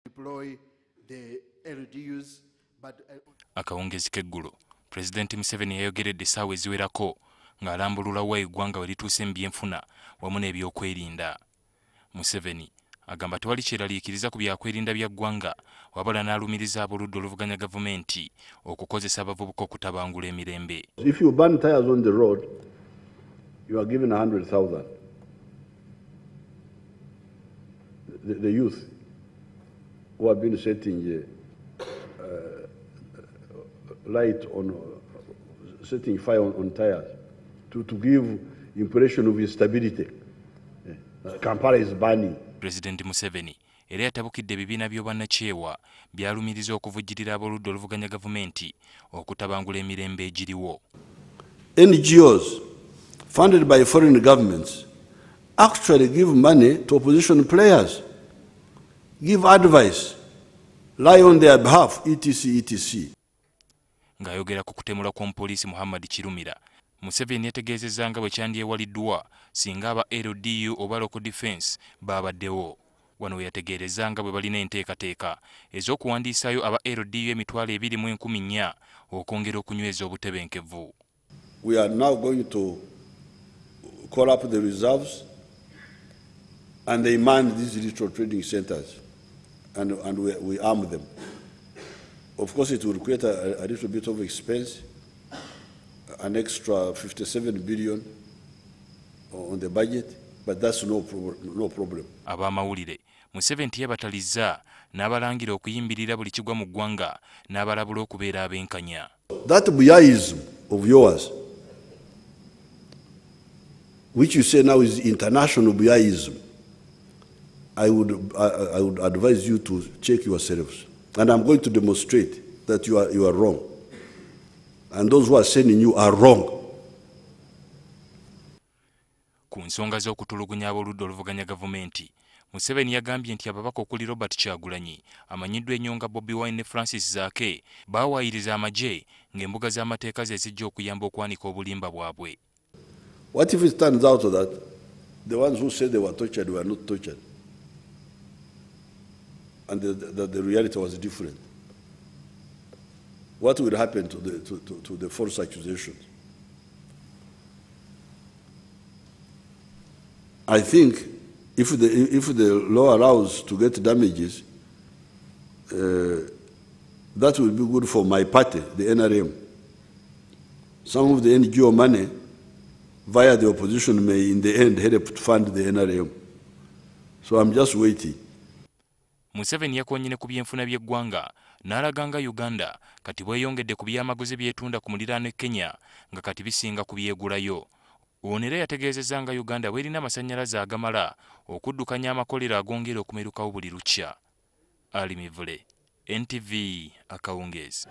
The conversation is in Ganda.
Deploy the LDUs, but Akawungezi k'eggulo, Pulezidenti Museveni yayogeredde essaawa eziwerako ng'alambulula wa eggwanga we lituuse mu byenfuna wamu n'ebyokwerinda. Museveni agamba tewali kyeraliikiriza ku byakwerinda bya ggwanga, wabula n'alumiriza ab'oludda oluvuganya gavumenti okukozesa abavubuka okutabangula emirembe. If you burn tires on the road, you are given 100,000. The youth who have been setting light on, setting fire on tires to give impression of instability. Kampala is burning. Pulezidenti Museveni era yatabukidde ebibiina by'obwannakyewa byalumiriza okuvujjirira ab'oludda oluvuganya gavumenti okutabangula emirembe egiriwo. NGOs funded by foreign governments actually give money to opposition players, give advice, lie on their behalf, etc., etc. Ng'ayogera ku kutemula kw'omupoliisi Muhammad Kirumira, Museveni yategeezezza nga bwe kyandyewaliddwa singa aba LDU oba Local Defense baabaddewo. Wano we yategeereza nga bwe balina enteekateeka ez'okuwandiisaayo aba LDU 24,000 okwongera okunyweza obutebenkevu. We are now going to call up the reserves and they man these little trading centers and we arm them. Of course, it will create a little bit of expense, an extra 57 billion on the budget, but that's no problem. Abamawulire Museveni teyabatalizza n'abalangira okuyimbirira buli kigwa mu ggwanga n'abalabula okubeera abenkanya. That buyaism of yours, which you say now is international buyaism, I would advise you to check yourselves. And I'm going to demonstrate that you are wrong. And those who are sending you are wrong. Ku nsonga z'okutulugunya ab'oludda oluvuganya gavumenti, Museveni yagambye nti ababaka okuli Robert Kyagulanyi amanyiddwa ennyo nga Bobi Wine ne Francis Zaake baawayiriza amagye ng'embuga z'amateeka ze zijja okuyamba okwanika obulimba bwabwe. What if it turns out that the ones who said they were tortured were not tortured? And that the reality was different? What will happen to the false accusations? I think if the law allows to get damages, that will be good for my party, the NRM. Some of the NGO money via the opposition may in the end help to fund the NRM. So I'm just waiting. Museveni yakonye ku byenfuna by'eggwanga n'alaga nga Uganda kati bweyongedde ku byamaguzi byetunda ku muliraano e Kenya nga kati bisinga ku byegulayo. Ono era yategeezezza nga Uganda bw'erina amasannyalaze agamala okuddukanya amakolero agongera okumerukawo buli lukya. Ali Mivule, NTV, akawungeezi.